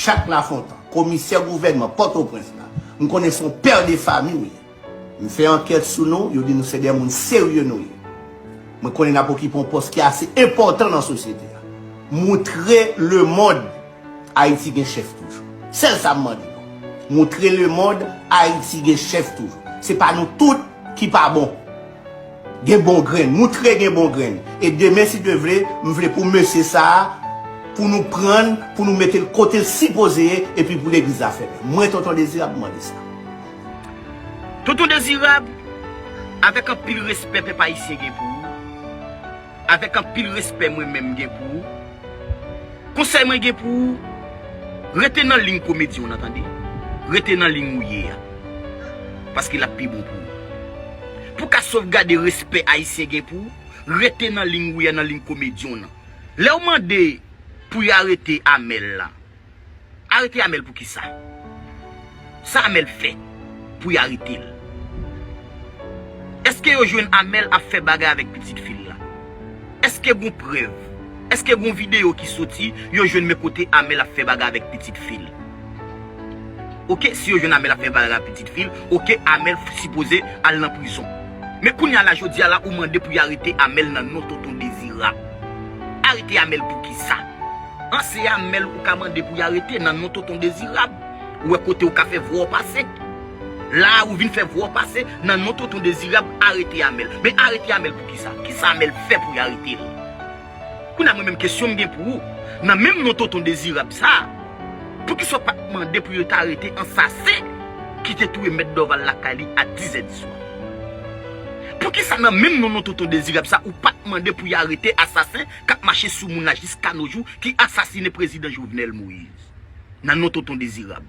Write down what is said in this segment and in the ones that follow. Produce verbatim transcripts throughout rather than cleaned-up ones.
Chak Lafontan, komisè gouvènman Pòtoprens la, m konnen se yon pè de fami w ye. M fè ankèt sou nou, yo di nou se de moun serye nou ye. Mwen konnen n ap okipe yon pòs ki ase enpòtan nan sosyete a. Moutre lemonn Ayiti gen chèf toujou. Sèl sa m mande nou. Moutre lemonn Ayiti gen chèf toujou. Se pa nou tout ki pa bon. Gen bon grenn, moutre gen bon grenn. E demen, si Dye vle, m vle pou mesye sa a, pou nou pran l, pou nou mete l kote l sipoze ye, epi pou legliz la fèmen. Mwen, Tonton Dezirab, m mande sa. Tonton Dezirab, avèk anpil respè pèp ayisyen gen pou ou, avèk anpil respè mwen menm gen pou ou, konsèy mwen gen pou ou, rete nan liy komedyen w nan, tande. Rete nan liy ou ye a. Paske l ap pi bon pou ou. Pou w ka sovgade respè ayisyen gen pou ou, rete nan liy ou ye a, nan liy komedyen w nan. Lè w mande pou y arete Amèl la, arete Amèl pou ki sa? Sa Amèl fè pou y arete l? Èske yo jwenn Amèl ap fè bagay avèk pitit fi l la? Èske gon prèv? Èske gon videyo ki soti yo jwenn men kote Amèl ap fè bagay avèk pitit fi l? Oke, si yo jwenn Amèl ap fè bagay avèk pitit fi l, oke, Amèl sipoze al nan prizon. Men kounye a la, jodi a la, ou mande pou y arete Amèl nan non Tonton Dezirab. Arete Amèl pou ki sa? An, se Amèl ou ka mande pou y arete nan non Tonton Dezirab. Ou wè kote ou ka fè vwa w pase. La a, ou vin fè vwa w pase nan non Tonton Dezirab, arete Amèl. Men arete Amèl pou ki sa? Ki sa Amèl fè pou y arete l? Kounye a, mwen menm, kesyon m gen pou ou, nan menm non Tonton Dezirab sa a, poukisa w pa t mande pou yo t arete ansasen ki te touye mèt Dòval lakay li a dizè di swa? Poukisa nan menm non, non Tonton Dezirab sa, ou pa t mande pou y arete asasen k ap mache sou moun la jiska no jou, ki asasine prezidan Jovenel Moïse nan non Tonton Dezirab?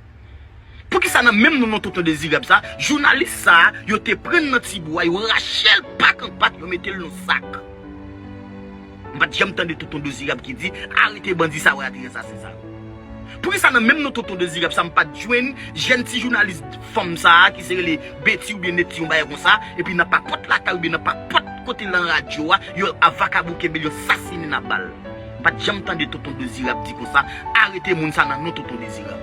Poukisa nan menm non, non Tonton Dezirab sa, jounalis sa, yo te pran l nan tibou a, yo rache l pak an pak, yo mete l nan sak? M pa t janm tande Tonton Dezirab ki di, "Arete bandi sa yo, arete asasen sa yo." Poukisa nan menm non Tonton Dezirab sa, m pa t jwenn jèn ti jounalis fanm sa a, ki se rele Betty oubyen Netty, yon bagay konsa, epi nan papòt lakay oubyen nan papòt kote nan radyo a, yo a vakabon kenbe l, yo sasinen a bal? M pa t janm tande Tonton Dezirab di konsa, "Arete moun sa nan non Tonton Dezirab."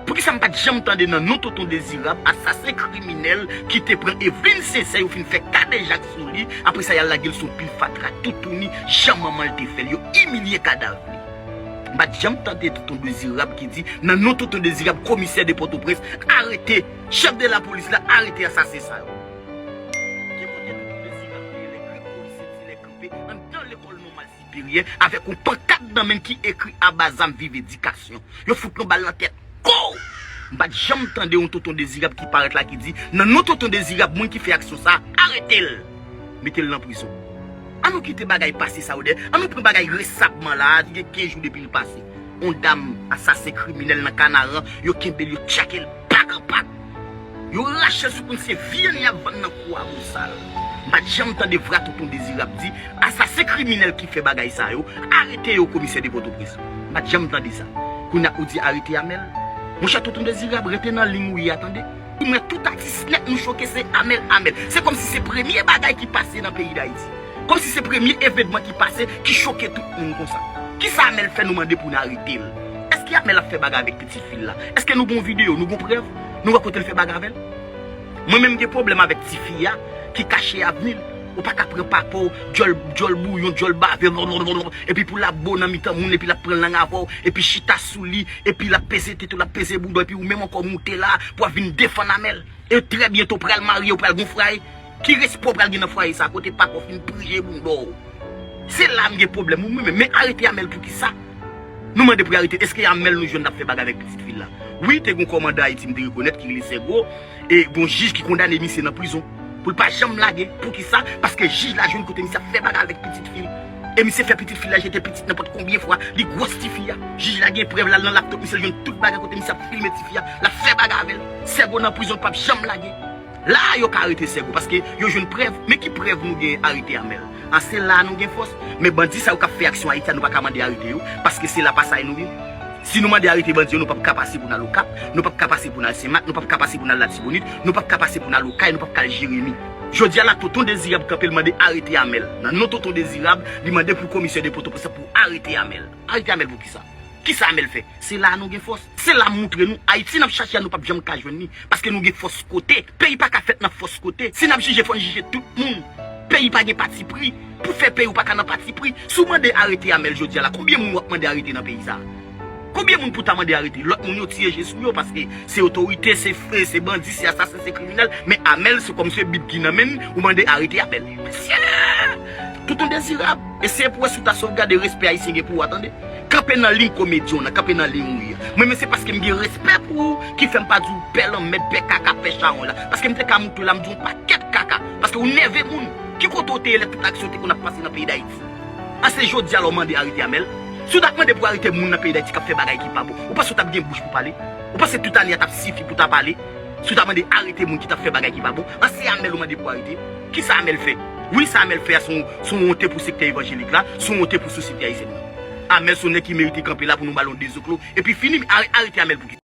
Poukisa m pa t janm tande nan non Tonton Dezirab, asasen kriminèl ki te pran Evelyne Sincère, yo fin fè kadejak sou li, apre sa y al lage l sou pil fatra toutouni, jan manman l te fè l, yo imilye kadav li? M pa t janm tande Tonton Dezirab ki di, nan non Tonton Dezirab, komisè de Pòtoprens, arete chèf de lapolis la, arete asasen sa yo. Ki kote Tonton Dezirab te ye lè Gregory Saint-Hilaire kanpe anndan lekòl nòmal siperyè avèk yon pankat nan men l ki ekri "Aba zam, viv edikasyon"? Yo fout yon bal nan tèt. Kow! M pa t janm tande yon Tonton Dezirab ki parèt la ki di, nan non Tonton Dezirab, moun ki fè aksyon sa a, arete l! Mete l nan prizon. An nou kite bagay pase sa yo dèyè. An nou pran bagay resabman la a, li gen kenz jou depi l pase. Yon dam, asasen kriminèl nan Kanaran, yo kenbe l, yo tchake l pak an pak. Yo rache l sou kounn se vyann y ap vann nan kou a Bosal. M pa t janm tande vra Tonton Dezirab di, asasen kriminèl ki fè bagay sa yo, arete yo, komisè de Pòtoprens. M pa t janm tande sa. Kounye a ou di arete Amèl? Monchè Tonton Dezirab, rete nan liy ou ye a, tande. Ou wè tout atis nèt nou choke, se Amèl, Amèl. Se kòmsi se premye bagay ki pase nan peyi Dayiti. Kòmsi se premye evènman ki pase ki choke tout moun konsa. Kisa Amèl fè nou mande pou n arete l? Èske Amèl ap fè bagay avèk pitit fi l la? Èske nou gon videyo, nou gon prèv? Nou wè kote l fè bagay avè l? Mwen menm m gen pwoblèm avèk tifi a ki kache avni l. Ou pa ka pran papa w, dyòl, dyòl bouyon, dyòl bave, epi pou l ap bo nan mitan moun, epi l ap pran lang avè w, epi chita sou li, epi l ap peze tete w, l ap peze bouda w, epi ou menm ankò moute la pou w ap vin defann Amèl. E trè byento w pral marye, w pral gon fwaye. Ki respè w pral gen nan fwaye sa kote papa w fin prije bounda w? Se la m gen pwoblèm, ou mwen menm, men arete Amèl pou ki sa? Nou mande pou y arete l, èske Amèl nou jwenn l ap fè bagay avèk pitit fi l la? Wi, te gon kòmandan Ayiti m te rekonèt ki rele Sègo, e gon jij ki kondane misye nan prizon pou l pa janm lage. Pou ki sa? Paske jij la jwenn kote misye ap fè bagay avèk pitit fi l. E misye fè pitit fi l la jete pitit nenpòt konbyen fwa, li gwòs tifi a. Jij la gen prèv la nan laptòp misye, l jwenn tout bagay kote misye ap filme tifi a, l ap fè bagay avè l. Sègo nan prizon, l p ap janm lage. La a yo ka arete Sègo, paske yo jwenn prèv. Men ki prèv nou gen arete Amèl? An, se la a nou gen fòs. Men bandi sa yo k ap fè aksyon Ayiti a, nou pa ka mande arete yo, paske se lapasay nou ye. Si nou mande arete bandi yo, nou p ap ka pase pou n al Okap, nou p ap ka pase pou n al Senmak, nou p ap ka pase pou n al Latibonit, nou p ap ka pase pou n al Okay, nou p ap ka al Jeremi. Jodi a la, Tonton Dezirab kanpe, l mande arete Amèl. Nan non Tonton Dezirab, li mande pou komisè de Pòtoprens pou arete Amèl. Arete Amèl pou ki sa? Kisa Amel fè? Se la a nou gen fòs. Se la a m moutre nou. Ayiti n ap chache a, nou p ap janm ka jwenn li. Paske nou gen fòs kote. Peyi pa ka fèt nan fòs kote. Si n ap jije, fò n jije tout moun. Peyi pa gen patipri. Pou fè peyi, ou pa ka nan patipri. Si w mande arete Amel jodi a la, konbyen moun w ap mande arete nan peyi sa a? Konbyen moun pou ta mande arete? Lòt moun yo tiye je sou yo paske se otorite, se, se bandi, se asasen, se kriminèl. Men Amel, se kòm se bib ki nan men l, ou mande arete Amel. Mesye! Tout on dezirab. Eseye pou wè si w ta sovgade respè Ayisyen gen pou w a, tande. Kanpe nan liy komedyen w nan, kanpe nan liy ou ye a. Mwen menm se paske m gen respè pou ou ki fè m pa di w pè lanmèd, pè kaka, pè chawony la. Paske m te ka moutre w la, m di w on pakèt kaka. Paske ou nève moun. Ki kote w te ye lè tout aksyon te konn ap pase nan peyi Dayiti? An se jodi a la w mande arete Amel? Si w t ap mande pou arete moun nan peyi Dayiti k ap fè bagay ki pa bon, ou panse w t ap gen bouch pou pale? Ou panse tout ane a t ap sifi pou w ta pale? Si w ta mande arete moun ki t ap fè bagay ki pa bon, an se Amel ou mande pou arete? Kisa Amel fè? Wi, sa Amel fè a se yon, se yon wonte pou sektè evanjelik la, se yon wonte pou sosyete ayisyèn nan. Amel se yon nèg ki merite kanpe la pou nou ba l yon dezoklo, epi fini, are-, arete Amel pou kisa?